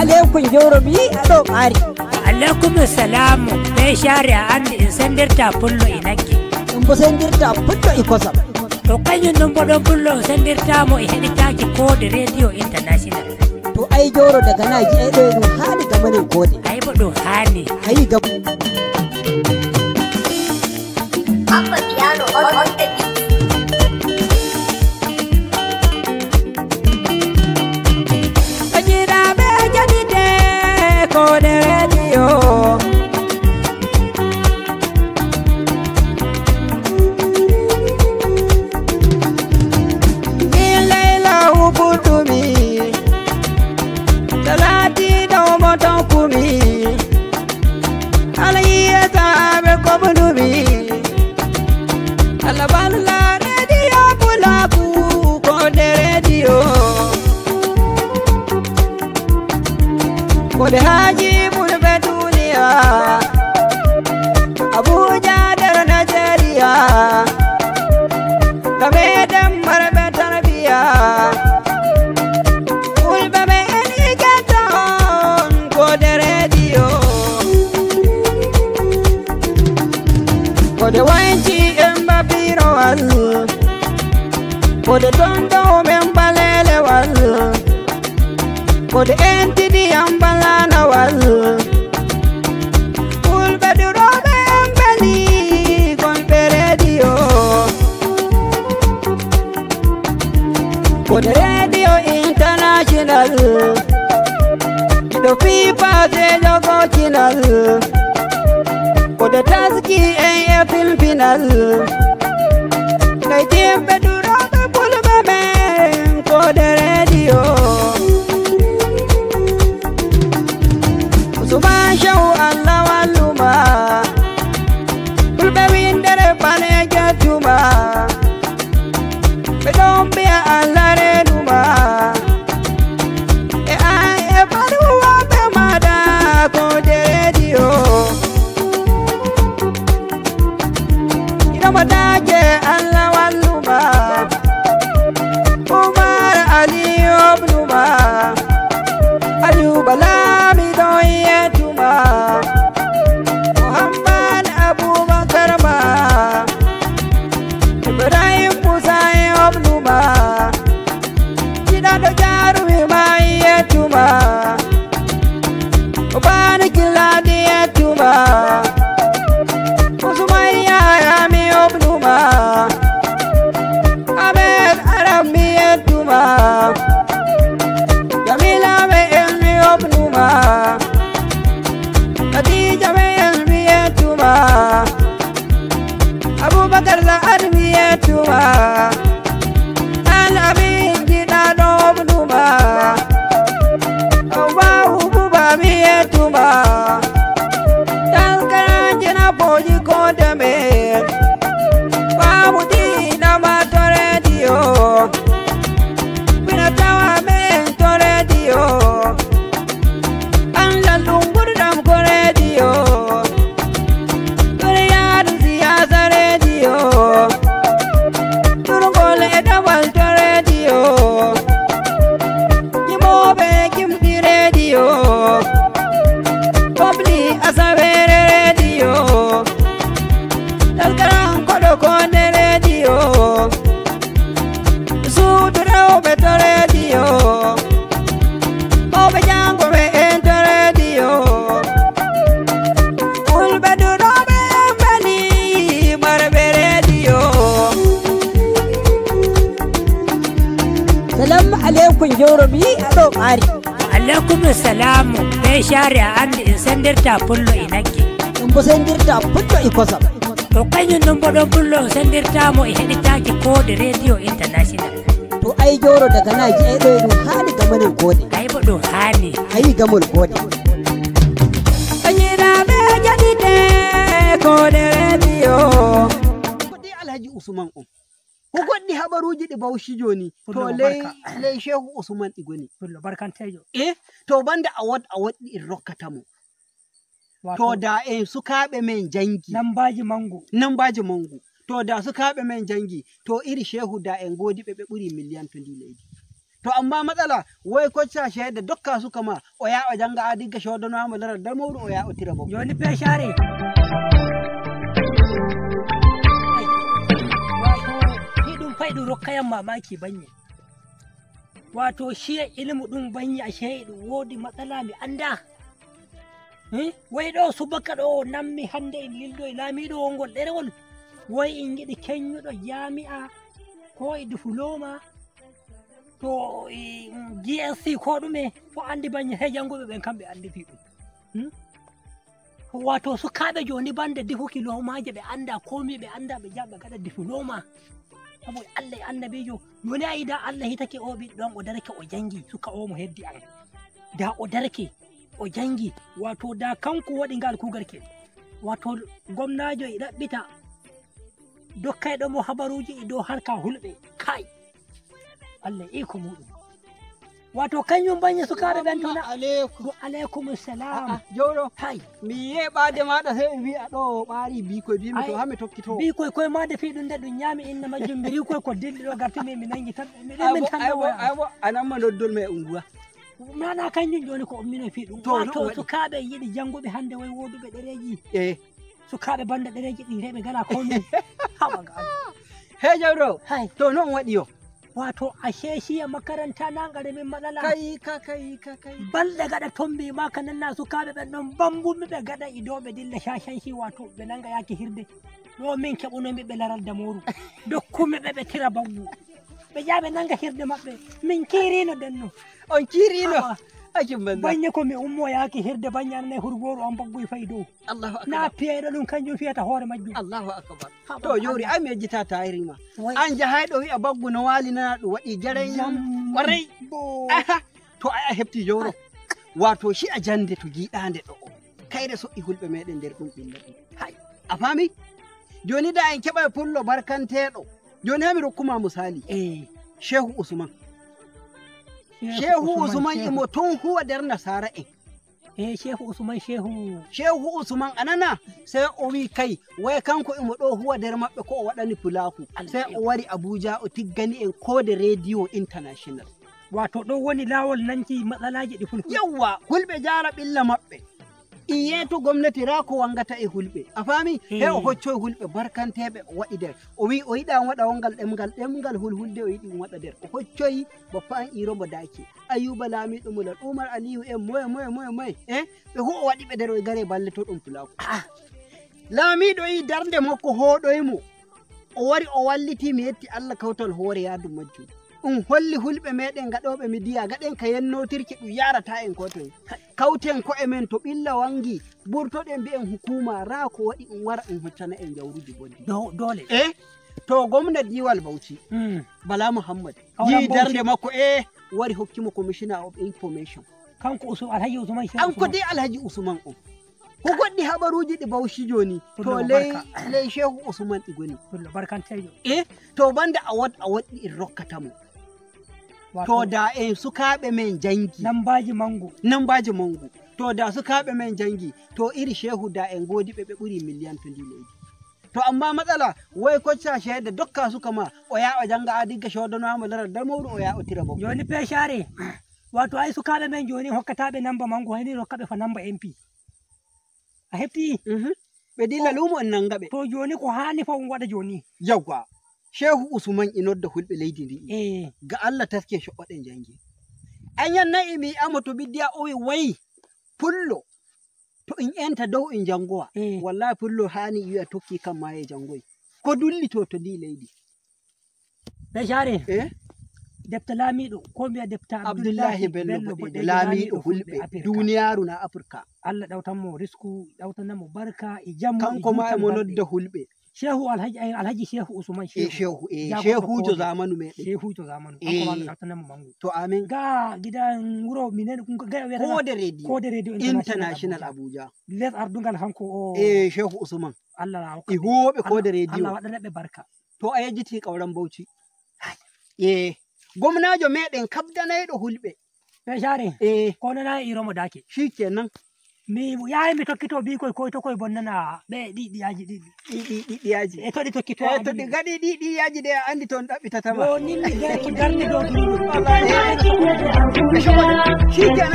Alaikum Jauro mi aɗo ɓaari. Alaikum salamu be share a andi en sendirta pullo e nagge. Ɗum bo sendirta pullo e kosam. To kañum ɗum bo ɗon pullo o sendirtamo e heɗitaki Koode Radio International. To ai Jauro daga naji ai ɗo ɗum haani gamanin Koode. Ai bo ɗum haani. Ayi ga Abba Piano on the beat. Ajiɗaɓe jaɗite Koode Radio. Min Laila huɓurɗumi talati dow mo tokkumi ala yiyataɓe koɓɗumi Allah balla radio pulaku Koode Radio. Koode haji ɓurɓe duniya Abuja nder Nigeria gameɗen marɓe tarbiya fulɓe ɓe en igata on Koode Radio. Koode wanci en babirowal Koode ton dow men balelewal Koode entidiyam balanawal fulɓe duroɓe en beli gonɓe radio. Koode Radio International ɗo fifa sejogocinal Koode taski en e filfinal kaytimɓe duroɓe fulɓe men Koode Radio. Usman Shehu Allah walluma fulɓe windere pane jettuma ɓe ɗon mbiya Allah renuma e an e faruwoɓe maɗa Koode Radio. Iɗomoɗake Allah walluma Umar Ali obnuma Ayuba Lamiɗo yettuma Muhammad Abubakar ma Ibrahim Musa e obnuma Giɗaɗo jarumi ma yettuma Obani Kiladi yettuma Usman Yaya mi obnuma Ahmed Aram mi yettuma Jamila me en mi obnuma Khadija me en mi yettuma Abubakar Sa'ad mi yettuma Al-Amin giɗaɗo obnuma Allahu Buba mi yettuma Talkaranjina boji Koode men Famudinama to radio Winatawa men to radio Allah ɗum gurɗam ko radio Ɗum siyasa radio Durgol e dawal to radio Yimoɓe gimɗi radio Pobli asawere radio Taskaran koɗo Koode radio Suudu rewɓe to radio Mawɓe jangoɓe en to radio Fulɓe duroɓe en beli marɓe radio. Salamu alaikum Jauro mi aɗo ɓaari. Alaikum salamu be share a andi en sendirta pullo e nagge. Ɗum bo sendirta pullo e kosam. To kañum ɗum bo ɗon pullo o sendirtamo e heɗitaki Koode Radio International. To ai Jauro daga naji ai ɗo ɗum haani gamanin Koode. Ai bo ɗum haani. Ayi gamol Koode. Ajiɗaɓe jaɗite Koode Radio. Kuɗi Alhaji Usman on ko goɗɗi habaruji ɗi Bauchi joni to Fullo ley barka. ley Shehu Usman ɗi goni Pullo barkantejo. e to banda awad awad ɗi en rokkata mo to da en sukaɓe men jangi nambaji mangu. Nambaji mangu to da sukaɓe men jangi to iri Shehu da en godi ɓe ɓe ɓuri million to ndi leydi. To amma matsala wai kocca shaida dokka suka ma o ya o janga a digga shodanama laral damowru o ya o tira bo. Joni peshare. Wato shi ɗum fai ɗum rokkayam mamaki banye. Wato shi ilmu ɗum banye ashe ɗum wodi matsala mi anda. Wai ɗo subaka ɗo nammi hande en lildo e laamiɗo wongol ɗerewol. Wai en giɗi keñuɗo jami'a ko e difloma to GSC ko ɗume fo andi banye he janguɓe ɓen kamɓe andi fi ɗum. Wato sukaɓe joni bande difuki lomaje ɓe anda komi ɓe anda ɓe jaɓe gaɗa difloma. Sabo Allah e annabijo joni ayi da Allah hitake o ɓiɗɗo an o darake o jangi suka o mo heddi an da o darake o jangi wato da kanko waɗi ngal kugal ke wato gomnajo e ɗaɓɓita dokkayɗo mo habaruji e dow harka hulɓe kai Allah iko muɗum wato kañum bañe sukaɓe ɓen tona alaikum wa alaikum salam jowɗo hay mi yeɓade maɗa sey ɓe wi a ɗo ɓaari bikoy mbimi to Ai. ha mi tokkito bi koy koye ma defi ɗum nde ɗum ñaami inna majjum mi ri koy ko dilli ɗo gartumi mi nangi tan mi ɗo min tan ɗo waya aybo anamma noddol ma e unguwa nana kañum joni ko ummino fi ɗum To, no wato waɗi. sukaɓe yiɗi jannguɓe hannde way woduɓe ɗereji e sukaɓe banda ɗereji ɗi reɓe ngala komi haɓa ga Allah. he jawɗo hay to noon waɗi yo wato a sheshiya makaranta na garamin matsala kai ka kai ka kai balɗe gaɗa tombi ma ka nanna sukaɓe ɓen ɗon bambumi ɓe gaɗa ido ɓe dilla shashanshi wato ɓe nanga yaki hirde ɗo min keɓunomi ɓe laral damoru dokkumi ɓe ɓe tira baggu ɓe jaa ɓe nanga hirde maɓɓe min kirino denno on kirino Awa. acum banza banye ko mi ummo yaki hirde banye anane hurgoru an baggu fayi dow Allahu na akbar piyayɗo ɗum kanjum fiyata hoore majjum Allahu akbar Haɓa to jori ai mi yejjita tayiri ma Wai. an jahayɗo wi'a baggu no wali nana ɗum waɗi jaren kwarai bo aha to ai a hefti jowro wato shi a jande to giɗande ɗo o kayre so'i hulɓe meɗen nder ɗum ɓilla ɗum Hai. a faami joni da en keɓa pullo barkanteɗo joni hami rokkuma misali eh Shehu Usman Shehu Usman imo ton huwa nder nasara en eh Shehu Usman Shehu Shehu Usman anana sai o wi kai wai kanko imo ɗo huwa nder maɓɓe ko o waɗani pulaku sai o wari Abuja o tiggani en kode radio international wato ɗo woni laawol nanki matsalaji ɗi fulfulde yawwa hulɓe jara ɓilla maɓɓe in yeeto gwamnati ra ko wangata e hulɓe a faami he o hoccoy hulɓe barkanteɓe o waɗi nder o wi o yiɗa waɗa wongal ɗemgal ɗemgal hulhulde o yiɗi waɗa nder o hoccoyi bappa an iromo dake Ayuba Lamiɗo Mulal Umar Aliyu en moye moye moye moye e ɓe hu o waɗi ɓe nder o gare balleto ɗum pulaku Lamiɗo yi darde makko hoɗoymo o wari o walliti mi yetti Allah kawtal hoore yaadu majjum ɗum holli hulɓe meɗen gaɗoɓe midiya gaɗen ka yennotirki ɗum yarata en ko toye kawten ko'e men to ɓilla wangi ɓurtoɗen mbi'en hukuma ra ko waɗi ɗum wara ɗum hoccana en jawruji bonɗi dole e to gomna diwal Bauchi Bala Muhammad Auren yi Bauchi. darde makko e wari hokkimo commissioner of information kanko Usman Alhaji Usman Shehu an ko dai Alhaji Usman on ko goɗɗi habaruji ɗi Bauchi joni to Fullo ley barka. ley Shehu Usman ɗi goni Fullo barkantejo e to banda awad awad ɗi en rokkatamo to da en sukaɓe men jangi nambaji mangu nambaji mangu to da sukaɓe men jangi to iri shehu da en godi ɓe ɓe ɓuri million to ndi leydi to amma matsala wai kocca shaida dokka suka ma o ya o janga a digga shodanama laral damowru o ya o tira bo joni peshare wato ay sukaɓe men joni hokkataɓe namba mangu hayni rokkaɓe fa namba MP a hefti ɓe dilla lumo en nanga ɓe to joni ko hani fa on waɗa joni yawwa Shehu Usman inodda hulɓe leydi ndi eh ga Allah taske shoɓɓoɗen jangi an yan na'i mi amo to biddiya o wi wayi pullo to in enta dow in jangowa Eh. wallahi pullo hani wi'a tokki kam ma e jangoy ko dulli to to ndi leydi peshare eh defta laamiɗo ko mbiya defta Abdullahi Bello Boɗejo laamiɗo hulɓe Afirka. duniyaaru na Afirka Allah ɗawtanmo risku ɗawtanamo barka e jammu e kanko ma juutal emo balɗe. nodda hulɓe Shehu Alhaji ay, Alhaji Shehu Usman e Shehu shehu e Jagoɗo shehujo koode. zamanu meɗen Shehujo zamanu Eh. kanko ma Allah ɗawtanamo mangu to amin ga gidan wuro minen ga wiyata kode radio kode radio international Abuja les ardungal hanko o e Shehu Usman Allah hokka e ɓe- huwoɓe kode Allah radio waɗana ɓe barka to a yejjiti kawran Bauchi e gomnajo meɗen kabdanayɗo hulɓe peshare e ko nana e iromo dake shikenan Mi yahi mi tokkito bikoy koy to koy bonnana ɓe ɗiɗi yaji ɗiɗi. Ɗiɗi ɗiɗi yaji. E to ɗi tokkito. E to ɗi gaɗi ɗiɗi yaji de a andi toon ɗaɓɓitatama. Yo ni mi derki darde ɗo. Shikenan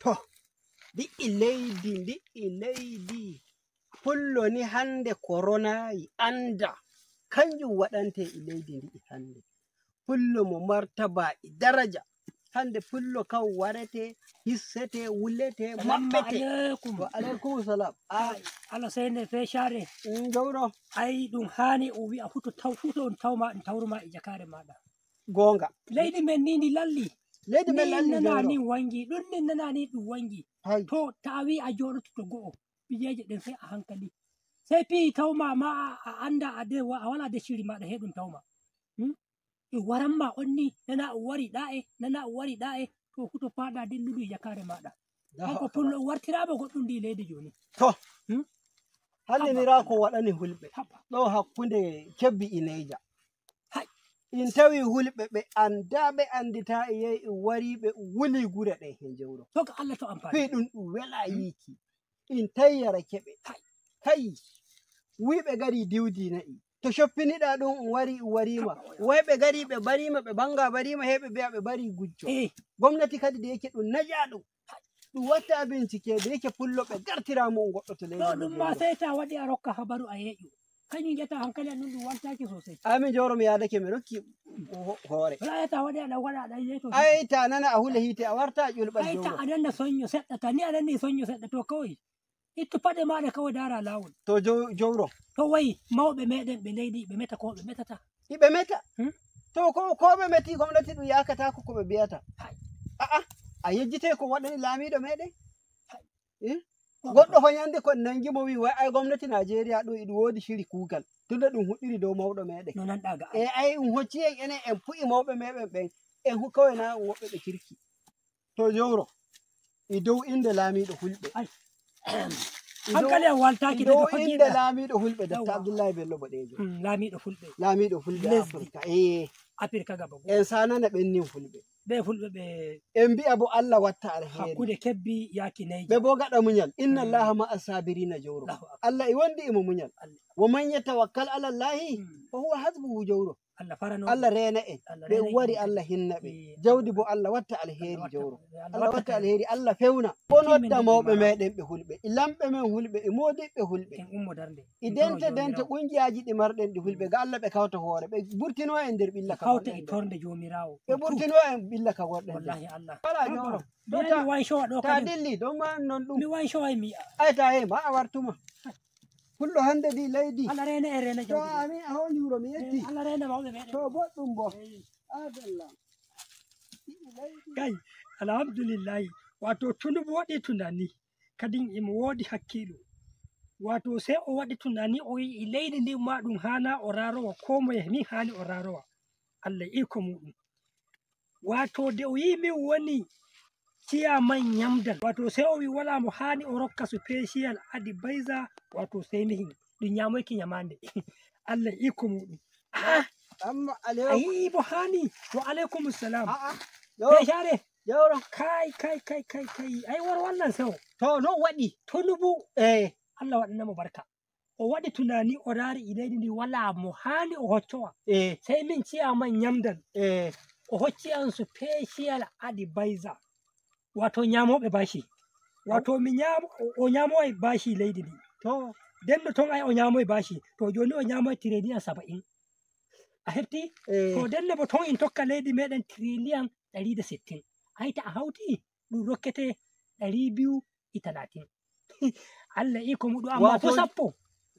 To ɗi'i leydi ɗi'i leydi pullo ni hande koronayi anda kanjum waɗante e leydi ndi'i hande pullo mo martaba e daraja hande pullo kan warete hissete wulete maɓɓete. Alaikum. Wa alaikum salam. A Allah sene feshare. Jawɗo. Ai ɗum hani o wi'a futo taw futo on tawma ɗum tawruma e jakare maɗa. Gonga. Leydi men ni ndi lalli. Leydi men Ni lalli nana jawɗo. ni wangi ɗum ni nana ni ɗum wangi. Hay. To ta wi a joɗoto to go'o pijeje ɗen sai a hankali. Sai fi tawma ma a anda a de a wala de shiri maɗa he ɗum tawma. E waranma on ni nana o wari ɗa'e nana o wari ɗa'e to futo faɗa dilludu e jakare maɗa. Kanko pullo o wartirama goɗɗum ndi leydi joni. To hande ni ra ko waɗani hulɓe Haba. ɗo hakkunde Kebbi e Naija. Hai. In tawi hulɓe ɓe anda ɓe andita e yehi e wari ɓe wuli gure ɗe he jewro. To ko Allah to amfani. Fi ɗum ɗum wela yiiki in tayyara keɓe kai wiɓe gari diwdi na'i to shoppiniɗa ɗum um wari um warima wayɓe gari ɓe barima ɓe banga barima heɓe mbiya ɓe bari gujjo. Eh. Gwamnati kadi da yake ɗum naja ɗum ɗum watta bincike da yake pullo ɓe gartiramo um goɗɗo to leydi Ɗo ɗum ma Nigeria. sai ta waɗi a rokka habaru a yeƴo. Kañum ƴetta hankali an ɗum ɗum waltaki sosai. Amin jawro mi yadake mi rokki hoore. Wala ta waɗi aɗa waɗa aɗa yeto. Ai ta nana a hula hite a warta a ƴulɓal Ai ta jawro. a danna sonyo seɗɗa ta ni a danni sonyo seɗɗa to kawai. Ittu paɗe maɗa kawai dara lawol. To jawro To wayi mawɓe meɗen ɓe leydi ɓe meta ko ɓe metata. iɓe meta. Hmm? To ko ɓe meti gwamnati ɗum yakatako ko ɓe mbiyata. Hai. A'a a yejjite ko waɗani laamiɗo meɗen. Eh? Goɗɗo fa nyande ko nangimo wi wai ai gwamnati Najeriya ɗo iɗum woodi shiri kuugal tunda ɗum huɗɗiri dow mawɗo meɗen. No nanɗa ga. E ai ɗum hocci en enen en pu'i mawɓe meɗen ɓen en kawai na woɓɓe ɓe kirki. To jowro e dow inde laamiɗo hulɓe. Ai. E dow- Hankali an waltaki e dow daga inde fagiɗa. laamiɗo hulɓe Dr. Yawwa. Abdullahi Bello Boɗejo. Laamiɗo fulɓe. Laamiɗo fulɓe Lesdi. Afirka. Eh Afirka gaba goo. en sanana ɓennin fulɓe. Ɓe fulɓe ɓe En mbi'a bo Allah watta alheri. hakkude Kebbi yaaki Naija. Ɓe bo gaɗa munyal. Inna Allaha ma'a sabirina jowro. Allahu akbar. Allah e wondi emo munyal. Allah. Wa man yatawakkal ala Allahi fa huwa hasbuhu jowro. Allah farano. Allah rena en. Allah Ɓe rena en. wari Allah hinna ɓe. Eh, Jawdi bo Allah watta alheri Allah watta- jowro. Allah Allah watta watta alheri, Allah fewna. On Timmin wadda ɗum mawɓe mara. meɗen ɓe hulɓe. E lamɓe men hulɓe, e modiɓɓe hulɓe. En ummo darnde. E dente dente ƙungiyaji ɗi marɗen ɗi hulɓe ga Allah ɓe kawta hoore. Ɓe burtino en nder ɓilla ka Kawta gonɗen e nder. torde jomirawo. Ɓe burtino en ɓilla ka gonɗen nder. Wallahi Allah. Wala jowro. Mi To mi wayshowa ɗo ta kadi. dilli don ma non ɗum. Mi wayshowa mi yi'a. Ai ta yehi ma a wartuma. Pullo hande ɗi leydi. Allah rena en rena To jawdi. amin a hondi wuro mi yetti. Allah rena mawɓe meɗen. To boɗɗum bo. Adalla. Kai, alhamdulillahi. Wato Tinubu waɗi tunani, kadin imo woodi hakkilo. Wato sai o waɗi tunani o yi leydi ndi ma ɗum hana o rarowa ko moye min hani o rarowa. Allah iko muɗum. Wato de o yi min woni ciyaman nyamdal. Wato sai o wi wala mo hani o rokka special advisor wato sai mihin ɗum nyamoyki nyamande. Allah iko muɗum. Ah, Amma a alaikum. yi bo hani wa alaikumus salam. A'a. Jawro. Share. Jawro. Kai kai kai kai kai ai war wannan sau To no waɗi. Tinubu Eh. Allah waɗanna mu barka. O waɗi tunani o raari leydi ndi wala mo haani o hoccowa. Eh. Sai min ciyaman nyamdal Eh. o hocci an special advisor wato nyamoɓe bashi. Wato mi nyamo o nyamoy bashi leydi ndi. To. Denno ton ai o nyamoy bashi to joni o nyamoy trillion 70. A hefti? Eh. To denne bo ton in tokka leydi meɗen trillion 160. Ai ta a hauti ɗum rokkete 230. Allah iko muɗum amma Wato-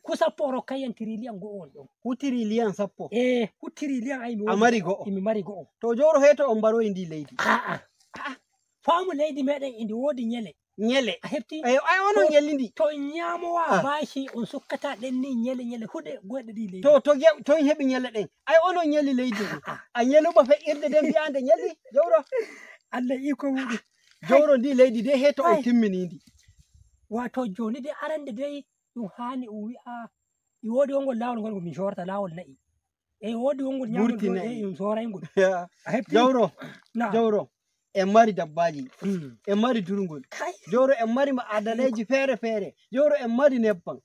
ku sappo o rokkay en trillion go'o on ɗon. Hu trillion 10. Eh, hu trillion ai mi A woodi. mari go'o. Emi mari go'o. To jowro heto on mbaroyi ndi leydi. A'a. Faamu leydi meɗen indi woodi nyele. Nyele. A hefti? Eh, ai onon nyelli ndi. To nyamowa Ah. bashi on sukkata ɗen ni nyele nyele huɗe goɗɗe ɗi leydi. To to heɓi nyelle ɗen. Ai onon nyelli leydi ndi. A nyeluba fe'irde nden mbiyande nyelli jowro. Allah iko muɗum. Jowro ndi leydi de heto on Ai. timmini ndi. Wato joni dai arande dai ɗum hani o wi'a I woodi wongol laawol ngol min sorata laawol na'i e woodi wongol ñamgol Burti na'i. e min soraygol a heɓti Jawro, na jawro, en mari dabbaji, en mari durngol. Kai. Jawro en mari ma'adanaiji feere feere. Jawro en mari nebban.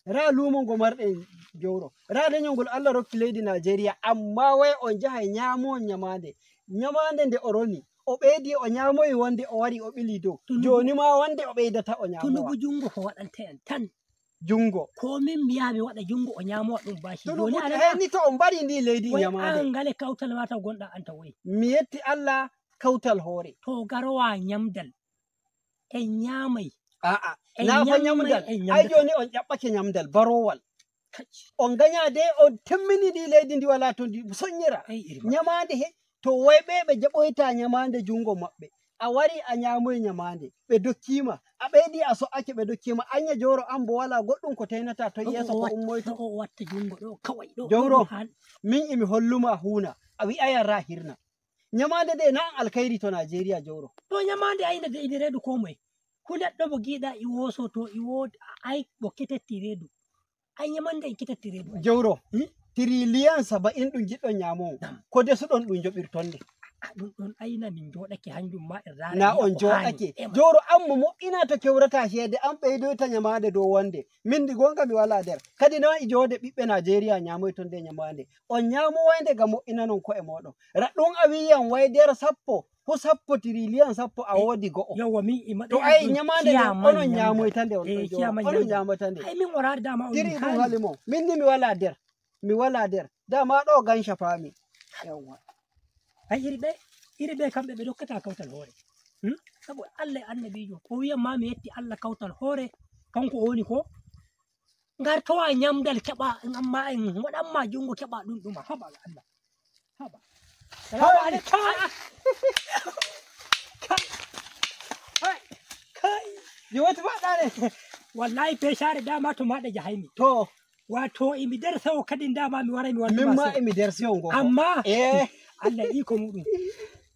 Ra lumo ngo marɗen jawro. Ra leñol ngol Allah rokki leydi Nigeria amma wai on jahay ñaamo ñamande. Ñamande nde o roni. O ɓeydi o ñaamoyi wonde o wari o ɓili dow. Tunubu- Joni ma wonde o ɓeydata o ñaamowa. Tunubu jungo ko waɗanta en tan Jungo. ko min mi yaha mi waɗa jungo o ñaamowa ɗum bashi Tunubu joni aɗa ni to on mbari ndi leydi wai ñamande. an ngale kawtal mata gonɗa an ta woyi Mi yetti Allah kawtal hoore. to garowa ñamdal en ñaamay A'a, En na fa ñammay, ñamdal. en Ai ñamdata. joni on ƴaɓɓake ñamdal barowal. On ganya de on timmini ndi leydi ndi wala to ndi soññira. Ai iri ma. Ñamande he to wayɓe ɓe jaɓoyta ñamande jungo maɓɓe. A wari a ñamoyi ñamande ɓe dokkima a ɓeydi a so'ake ɓe dokkima anya joro an bo wala goɗɗum ko taynata to Ɗo o yeeso ko watta- ummoyto. ɗo o watta jungo ɗo kawai ɗo Jawro. ɗo han- Min emi holluma huuna a wi'ayan ra hirna. Ñamande nde na an alkhairi to Nigeria joro. ɗo ñamande ayna de ide reedu ko moye ku neɗɗo mo giiɗa i woso to i wod ay mo ketetti reedu ay ñamande en ketetti reedu ay. Jawro tiriliyan 70 ɗum jiɗɗon ñamowo ko desuɗon ɗum joɓirtonde. Ah, ɗum ɗon ayna min joɗake hanjum ma en raara Na yi'a on ko haani. joɗake Eh, ma. joro an mo mo'ina to kewrata ceede an ɓeydoyta ñamande dow wonde min ndi gonga mi wala nder kadi na e jode ɓiɓɓe Nigeria ñamoy ton nde ñamande on ñamowaynde ga mo'ina non ko'e moɗon raɗɗum a wiyan way nder 10 fu 10 tiriliyan 10 a woodi go'o yawwa min e to ay ñamande nde onon ñamoyta nde on Eh, ɗon joro ciyaman onon ñamdal. ñamoyta nde ay min o raari dama on tiri min ɗum kaali. haali mo min ni mi wala nder mi wala nder dama ɗo gansha faami yawwa ay iri ɓe kamɓe ɓe dokkata kawtal hoore. Sabu Allah e annabijo o wiyan ma mi yetti Allah kawtal hoore kanko o woni ko ngartowa ñamdal keɓa amma en waɗanma jungo keɓa ɗum ɗuma haɓa Allah haɓa salamu alaikum kai kai kai mi wati faɗɗare wallahi peshare dama to maɗa jahaymi to wato emi nder sawo kadin dama mi wara mi min walluma ma sewo. emi nder siyon go amma eh Allah iko muɗum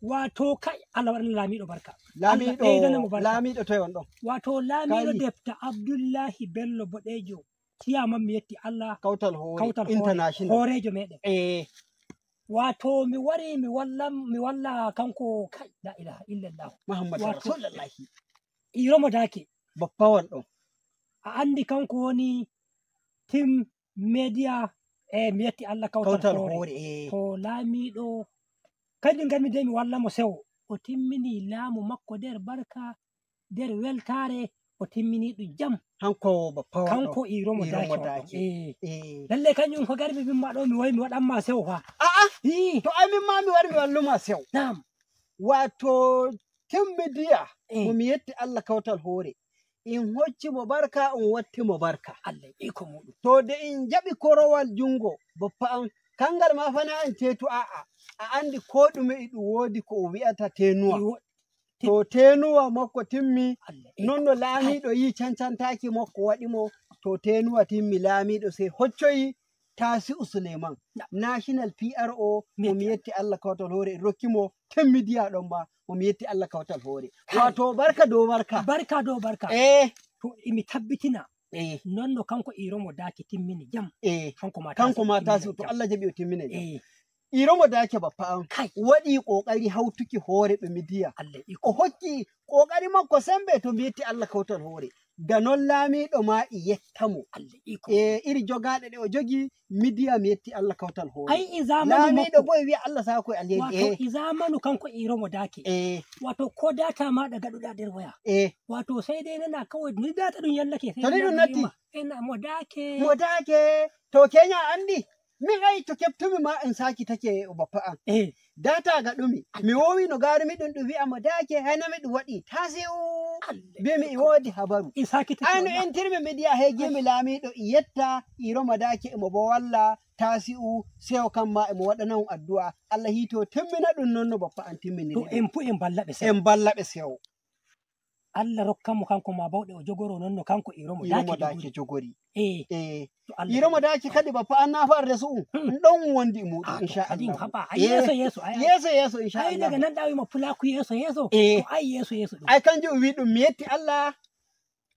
wato kai Allah waɗana laamiɗo barka Allah ɓeydanamo laamiɗo barka. laamiɗo toye on ɗon wato laamiɗo Kayi. defta Abdullahi Bello Boɗejo ciyaman mi yetti Allah kawtal hoore kawtal international hoorejo meɗen eh wato mi wari mi walla mi walla kanko kai la ilaha illallah Muhammad Wato- rasulullahi iromo dake bappawal ɗon a andi kanko woni team media e mi yetti Allah kawtal kawtal hoore hoore eh to laamiɗo kanjum garmi de mi walla mo sewo o timmini laamu makko nder barka nder weltare o timmini ɗum jam hanko bappawal ɗon kanko iromo Iromo dake Dake. eh eh lalle kanjum ko garmi min ma ɗo mi wayi mi waɗanma sewo fa a'a i to ai min ma mi wari mi walluma sew nam wato timmidiya Eh. mo mi yetti Allah kawtal hoore in hocci mo barka on watti mo barka Allah iko muɗum to de in jaɓi korowal jungo boppa an kangal ma fana an tetu a'a a andi ko ɗume e ɗum woodi ko o wi'ata tenuwa to tenuwa makko timmi Allah iko non no laamiɗo yi cancantaki makko waɗi mo to tenuwa timmi laamiɗo sey hoccoyi Tasi'u Suleiman national PRO mo mi yetti Allah kawtal hoore en rokkimo timmidiya ɗon ma mo mi yetti Allah kawtal hoore wato barka dow barka barka dow barka eh to emi tabbitina eh non no kanko iromo dake timmini jam eh kanko ma kanko ma Tasi'u Tasi'u to timmini jam. Allah jaɓi o timmine jam. eh Iromo dake bappa an kai waɗi ƙoƙari hautuki hoore ɓe midiya Allah iko o hokki ƙoƙari makko sembe to mi yetti Allah kawtal hoore da non laamiɗo ma i yettamo Allah iko e iri jogaɗe ɗe o jogi midiya mi yetti Allah kawtal hoore ai i zamanu laamiɗo makko bo e wiya Allah sako e alheri wato eh i zamanu kanko iromo dake eh wato ko data maɗa gaɗuɗa nder waya eh wato sai dai nana kawai ni data ɗum yallake sai To ni ɗum nana natti. wima, ena mo dake mo dake to kenya andi min ai to keftumi ma in saki take bappa an eh data gaɗumi mi wowi no garumi ɗum ɗum wi'a mo dake haynami ɗum waɗi tasi'u Allah mbimi i woodi habaru in saki take ayno wallahi. en tirmi midiya he gimi laamiɗo i yetta iroma dake emo bo walla tasi'u sewo kam ma emo waɗana on addu'a Allah hiito timmina ɗum non no bappa an timminiri to ɗum. en fu en balla ɓe sai en balla ɓe sewo Allah rokkamo kanko ma bawɗe o jogoro non no kanko iromo iromo dake dake jogori jogori eh e to Allah iromo dake kadi bappa an na farde su Hmm. ɗon wondi e muɗum Ah, to insha kadin Allah haba ai Eh, yeso yeso ai ai. yeeso yeeso insha ai daga Allah nan dawi ma pulaku yeso yeso Eh. to ai yeso yeso ɗum ai kanjum wi ɗum mi yetti Allah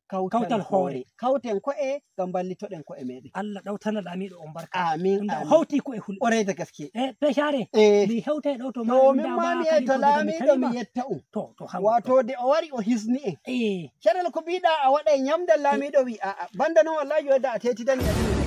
Kawtal hoore. Kawten ko'e ngam ballitoɗen ko'e meɗen. Allah ɗawtana laamiɗo on barka. Amin. Tunda o Amin. hawti ko e hulɓe. Ƙwarai da gaske. E peshare. Eh. Mi hewta e ɗo to To min ma mi yehi to laamiɗo mi yetta um. To hango. Wato de o wari o hisni en. Eh. Carel ko mbiɗa a waɗay nyamdal, laamiɗo wi a'a, banda non wallahi wadda a tetidani a ɗum.